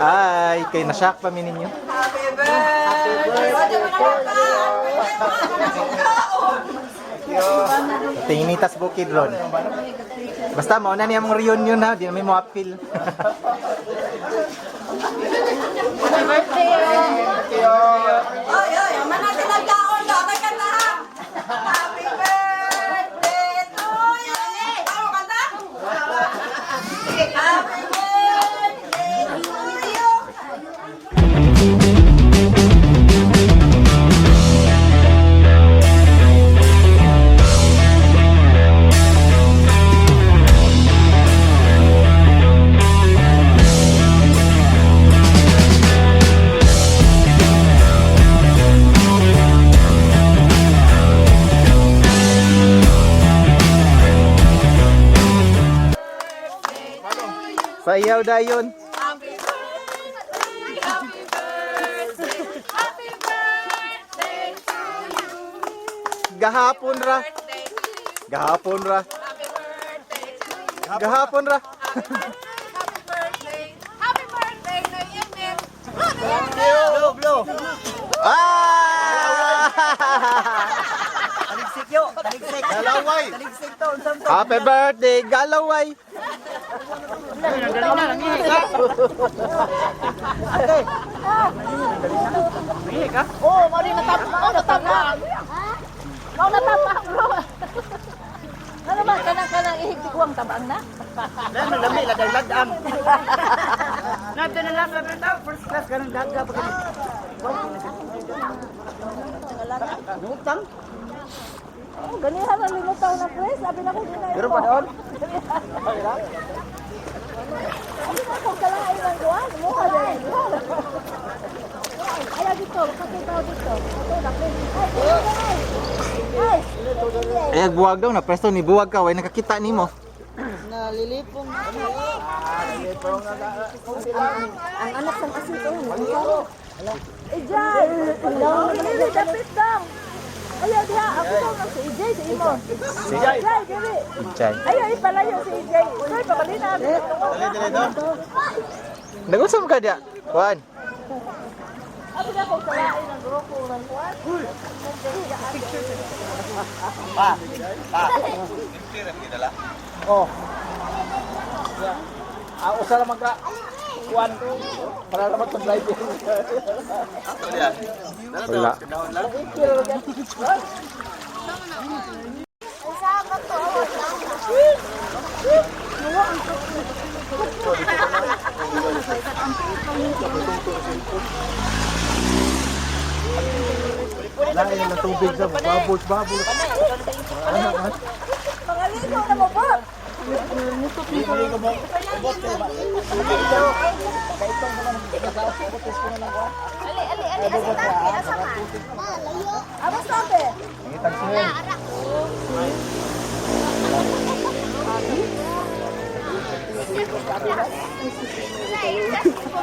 Ay, kay nasyak pa mi ninyo. Happy birthday! Tinginitas bukid ron. Basta mao na niya mong reunion ha, di na may mo appeal. Happy birthday! Oy, oy, ama natin ang kaon, dapat kanta ha! Happy birthday to you! Tama kanta? Happy birthday to you! Sayaw dayon. Happy birthday! Happy birthday! Happy birthday to you! Gahapon ra. Birthday to you! Gahapon ra. Happy birthday to you! Gahapon ra. Happy birthday! Happy birthday! Happy birthday, Noyemim! Blow, Blow, blow. Ah! Taligsik yo, taligsik. Galaway. Taligsik to, unsam to. Happy birthday, Galaway. Oh, mao ni natap, mao natap. Mao na tama, bro. Ano ba kanang kanang ihigtiguang tabang na? Lami lami laday ladam. Nato na lang sabi ta first class ganang daga pa kani. Lutang. Oh, ganihan ang limutaw na pres. Sabi na ko ginay. Pero pa doon. Sabi na ko kalain ang kuan. Muha dai. Ayaw dito, katutaw dito. Kato na pres. Ay, ay. Ay. Ay, buwag daw na presto ni buwag ka way nakakita nimo. Nalilipong. Ang anak sang asito ano? Ijay! Dili, dapit dang! Ayaw diha, ako daw na si Ijay, si Imo. Si Ijay, dili. Ijay. Ayaw, ipalayo si Ijay. Uy, pabalina. Nagusam ka dia. Kuan. Abi na kong kalain ang grupo ng kuwan. Oh. Ah, usa ra man ka. Kuan. Para ra man sa driver. Wala. Lain ang tubig sa babos babos. Mga ligo na mo ba? Ali, ali, ali. Asa tabi? Asa man? Layo. Amo sabi.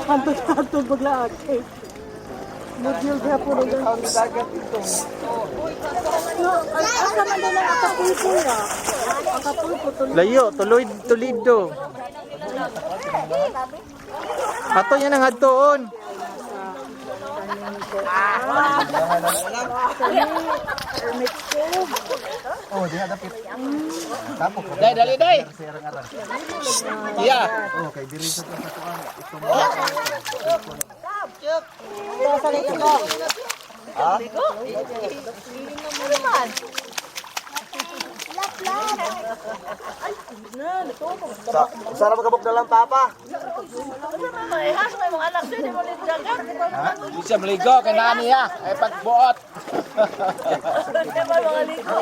Hantog-hantog baglaag. Eh. Module gihapon ang Asa man daw lang Acapulco ya? Acapulco tuloy. Layo, tuloy tulido. Ato yan ang adtoon. Oh, diha dapit. Tapok. Dai dali dai. Iya. Oh, kay diri sa katuan. Usa ra man kabuk dalang papa. Ay, haso may mga anak sa'yo, di mo litsagan. Di siya maligo kay naa niya. Ay pagbuot. Di ba mga ligo?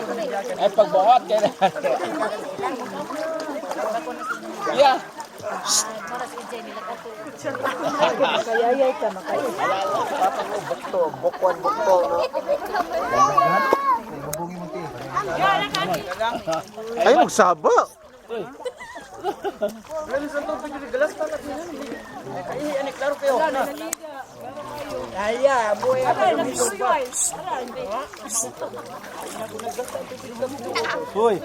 Ay pagbuot kay naa niya. Yeah. Kayayay ka, makaya. Papa mo bukto, bukwan bukto no. Ay, magsaba. Lami sa tubig diri galas pa na Ay, ani klaro kayo. Ay, buhay Hoy.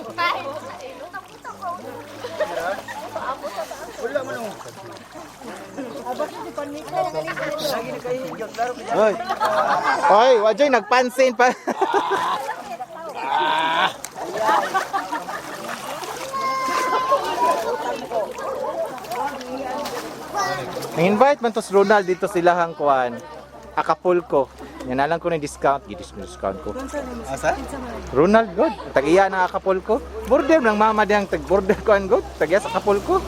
Hoy. Hoy, wajoy nagpansin pa. Nang-invite man to si Ronald dito sila hang kuan. Acapulco. Yan na lang ko ng discount. Gi-discount ko. Asa? Ronald god, tagiya ng Acapulco. Border lang mama diyang tag border kuan god, tagiya sa Acapulco.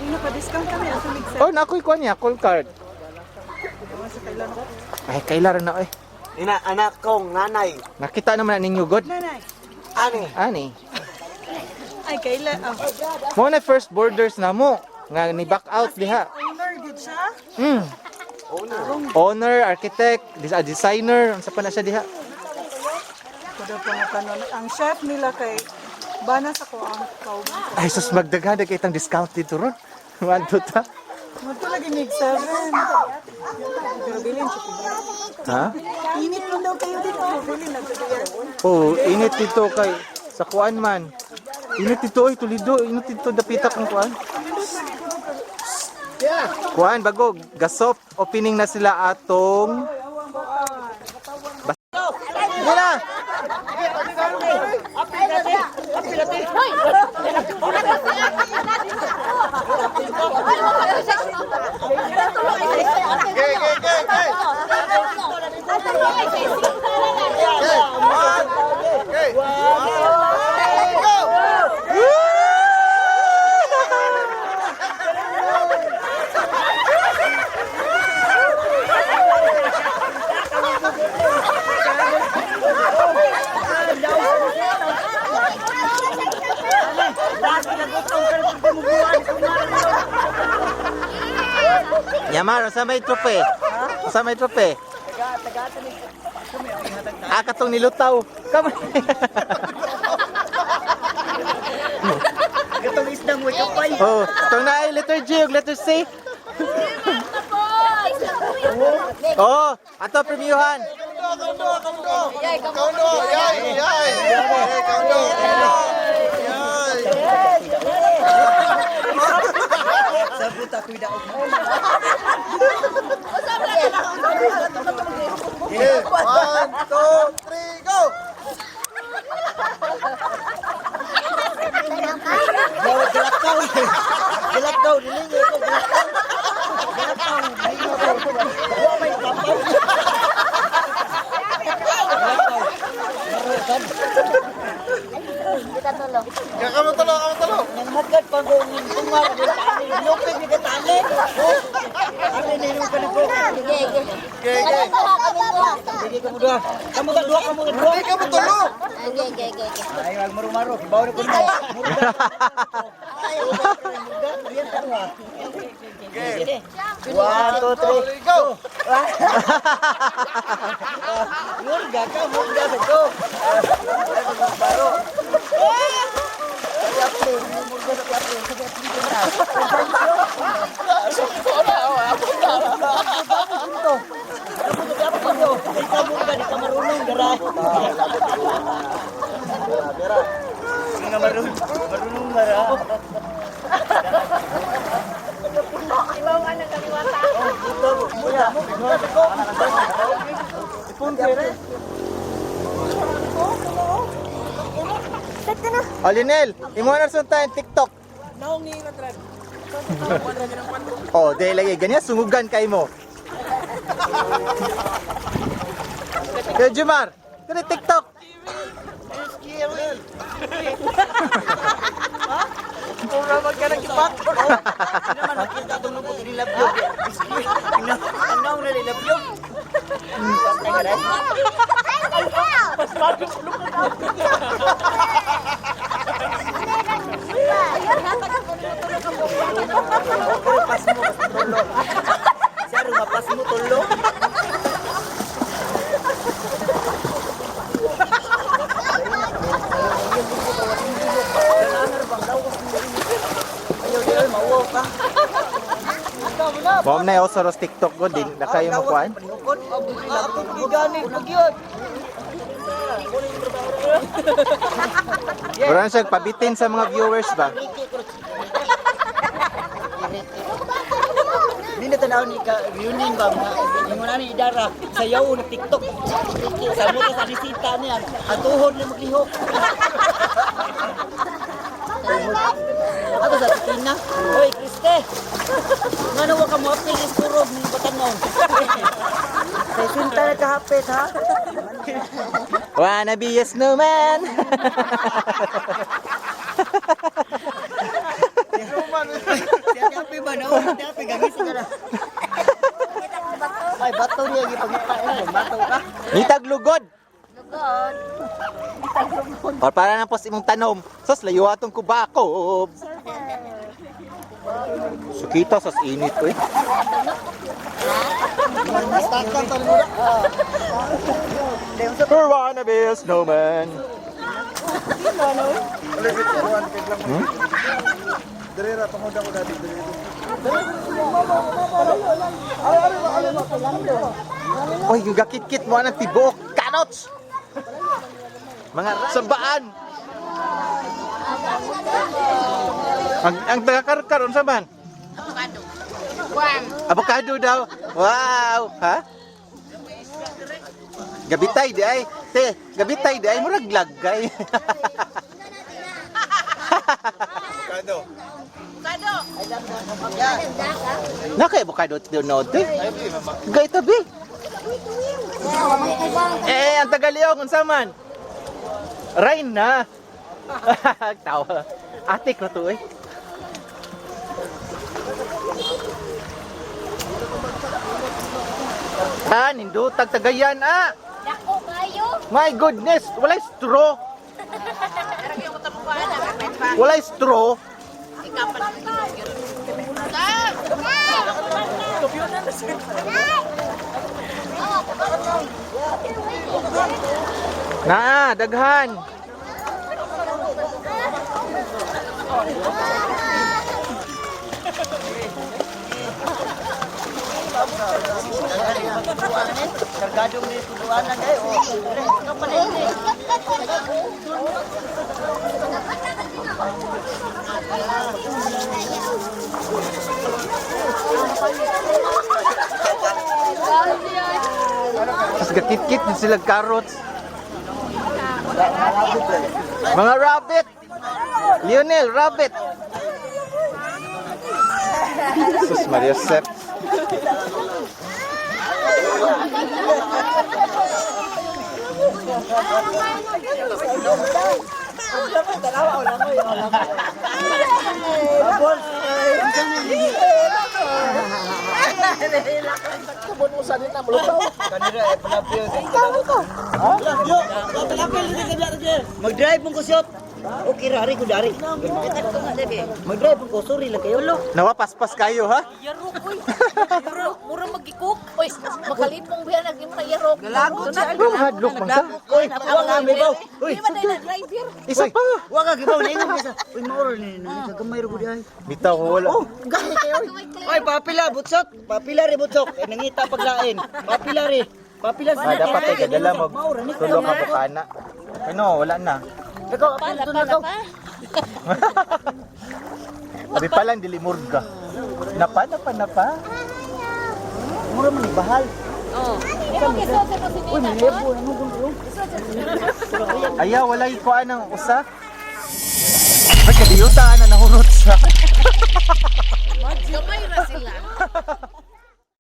Naka-discount kami ang tumig Oh, na ako'y kuan niya, call card. Ay, kailan na eh. Ina, anak kong nanay. Nakita naman na ninyo god. Nanay. Ani. Ani. Ay, kaila. Oh. Mo na first borders na mo nga ni back out diha. Owner, good siya. Owner. Owner, architect, designer, unsa pa na siya diha? Kuda pa nga kanon. Ang chef nila kay Bana sa ko ang kauban. Ay sus, magdaghan na kitang discount dito ron. 1 2 ta. Magto lagi mig 7. Pero bilin siya. Ha? Init lang daw kayo dito. Bilin na Oh, init dito kay sa kuan man. Init dito oy, tulido, init dito dapita kong kuan. Kuan bago gasop opening na sila atong Muna! Okay, okay, okay, okay. Okay, one, okay. One, go! Yamar, sa may trope? Sa may trope? Ah, katong nilutaw. Come on. Katong isda mo kapay. Oh, itong na ay letter G ug letter C. Oh, ato premiuhan. Kaundo, kaundo, kaundo. Kaundo, yay, yay. Okay, kaundo. Yay. Okay, 1, 2, 3, go! Galakaw. Galakaw, dili ko galakaw. Galakaw, dili ko. Wa may kapaw. Kaya kamo talo, kamo talo. Nang matgat pa ko ng tunga ko tani. Lupit ni katani. Ani ni ko ni ko. Okay, okay. Sige ka mo duha. Kamu ka duha, kamu ka duha. Hindi kamo tulo. Ay, wag maru-maru. Kibaw na ko na. Murga. Ay, murga. Riyan ka duha. Okay. 1, 2, 3. Go! Murga ka, murga sa ko. Baro. Ikaw murga, di ka marunong, gara. Hindi ka marunong, marunong gara. Ibaw nga ng kaliwata. O, Lionel, imo na sa tayo TikTok. Oh, di lagi ganyan sungugan kay mo. Kaya Jumar, kani TikTok. Mura man ka nagkipak. Hindi naman makita itong lubot nilabyo. Anaw na nilabyo. Basta ka rin. Pero pas mo, pas tulo. Siya rumapas mo tulo. Ayaw, ayaw, mauwaw ka. Mom na oso ros TikTok ko din na kayo mo kuan. Ako gigani pag yun. Wala na siya pabitin sa mga viewers ba. Taon ni ka reunion ba mga ingon ani idara sayaw na TikTok. Sa mo sa bisita niya, ang tuhod na maglihok. Ato sa Tina. Oy, Kriste. Ngano wa ka mo apil is turog ni batanong. Sa sinta na kahapit ha. Wanna be a snowman. Siya happy ba no? Siya happy gagisi ka na. Ay, bato niya gipangita eh. Bato ka. Nitag lugod. Or para na po sa imong tanom. Sos layo atong kubako. Sukita sas init oy. Wanna be a snowman. Oy, yung gakit-kit mo ang tibuok. Carrots! Mga sambaan! Ang taga-karkar, unsa man? Avocado. Kuan. Avocado daw. Wow! Ha? Gabitay di ay. Te, gabitay di ay. Murag lagay. Avocado. Naka avocado no te. Gay tabi. Eh, ang tagaliog unsa man? Rain na. Tawa. Atik na to eh. Ah, nindutag tagayan ah. Dako kayo. My goodness, walay straw. Walay straw. Naa, daghan. Kargado ni tuduan na kayo. Kapalit. Tapos gakit-kit din sila carrots. Mga rabbit. Lionel, rabbit. Sus Maria Sep. Kanira eh palapil. Ikaw ko. Yo, palapil ni kabla ka. Mag-drive mong kusyot. Okay ra ari ko dari. Mag-drive mong ko sorry lang kayo lo. Nawapaspas kayo ha? Yarok, uy. Mura, mura magikok. Uy, makalipong biya nag imo na yarok. Galagot siya. Bro, hadlok man ka. Uy, wa ka mibaw. Uy, Di ba na driver? Isa pa. wa ka gibaw ningon ka sa. Uy, mauro ni kagamay ra gud ay. Bitaw ko wala. Oh, gani kayo. Oy, papila butsok. Papila ri butsok. Eh, nangita paglain. Papila ri. Papila sa Ah, dapat ay gadala mo. Mauro ni Tulo ka bukana. Ano, wala na. Ikaw, apil Pala, to na pala ka. pa. Abi pa lang dili murga. Napa, napa, napa. Mura man ni bahal. Oh. Imo kisod sa Uy, kusinita lebo ano gundo. Ayaw, wala ikuan ng usa. Ay, kadiyuta na nahurot sa.